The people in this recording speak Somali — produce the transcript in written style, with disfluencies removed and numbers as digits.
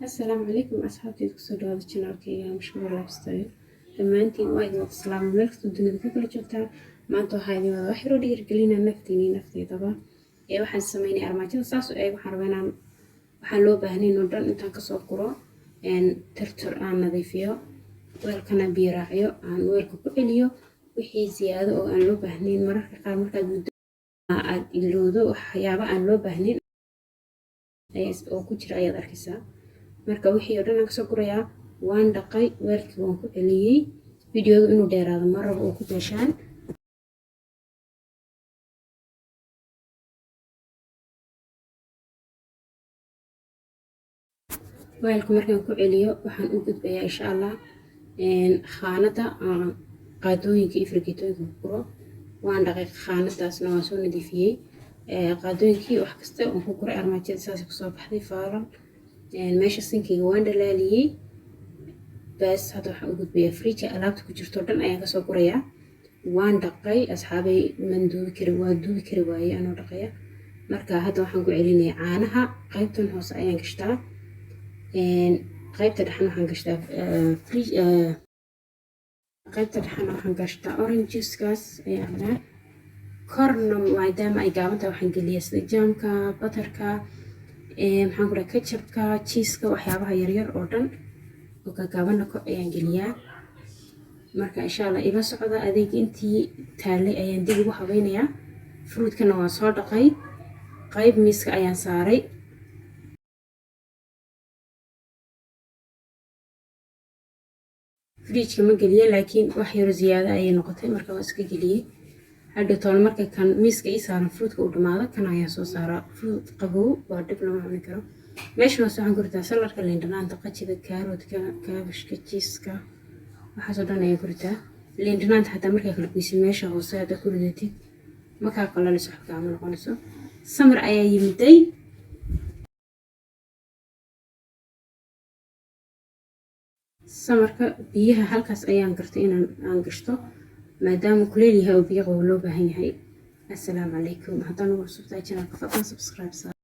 Assalaamu calaykum asxaabteyda, kusoo dhawaada channelkayga Mashquul Lifestyle. Dhammaantiin waa idin wada salaama meel kastoo dunida ka kala joogtaan. Maanta waxaa idin wada wax yaroo dhiirigelina naftiina iyo nafteydaba. Ee waxaan sameynaya armaajada saas u eeg. Waxaan rabaa inaan waxaan loo baahnayn oo dhan intaan kasoo guro, tirtir, aan nadiifiyo weelkana, biyo raaciyo, aan weelka ku celiyo wixii siyaado oo aan loo baahnayn. Mararka qaar markaad muddo aad ilowdo, waxyaaba aan loo baahnayn oo ku jira ayaad arkaysaa. Marka wixii oo dhan aan kasoo gurayaa, waan dhaqay, weelkii waan ku celiyey. Videoga inuu dheeraado ma rabo oo ku beeshaan. Weelka markaan ku celiyo, waxaan u gudbayaa insha Allah khaanada qaadooyinka iyo fargeetooyinka ku guro. Waan dhaqay khaanadaasna, waan soo nadiifiyey qaadooyinkii, wax kasta waan ku guray. Armaajada saas kusoo baxday faalal. Meesha sinkiga waan dhalaaliyey. Bas, hadda waxaan u gudbayaa fridge. Alaabta ku jirto dhan ayaan kasoo gurayaa. Waan dhaqay asxaabay, man duubi kari, waa duubi kari waaye anoo dhaqaya. Marka hadda waxaan ku celinayaa caanaha. Qaybtan hoose ayaan gashtaa, qaybta dhexna waxaan gashtaa fridge, qaybta dhexna waxaan gashtaa orange juicekaas ayaan cabaa. Korna maadaama ay gaaban tahay, waxaan geliyaa sida jamka, butterka, maxaan ku dhaha, ketchupka, cheeseka, waxyaabaha yaryar oo dhan oo gaagaabanna kor ayaan geliyaa. Marka insha Allah ila socda. Adeeg intii taalay ayaan dib ugu habeynayaa. Fruitkana waan soo dhaqay, qayb miiska ayaan saaray. Fridgeka ma geliye, laakiin wax yaro ziyaado ayay noqotay, marka waan iska geliyey. Hadhow toona marka kan miiska ii saaran fruitka uu dhamaado, kan ayaan soo saaraa. Fruit qabow waa dhib, lama cuni karo. Meeshan hoose waxaan ku ritaa saladka, liin dhanaanta, qajida, kaaroodka, kaabashka, cheeseka, waxaasoo dhan ayaan ku ritaa. Liin dhanaanta xataa markaa kala goysid, meesha hoose haddaa ku ridatid, markaa qalalayso, wax kaama noqonayso. Summer ayaa yimiday. Summerka biyaha halkaas ayaan gartay inaan aan gashto, maadaama kuleel yahay oo biyo qabow loo baahan yahay. Assalaamu calaykum. Haddaan ugu cusubtahay channelka, fadlan subscribe.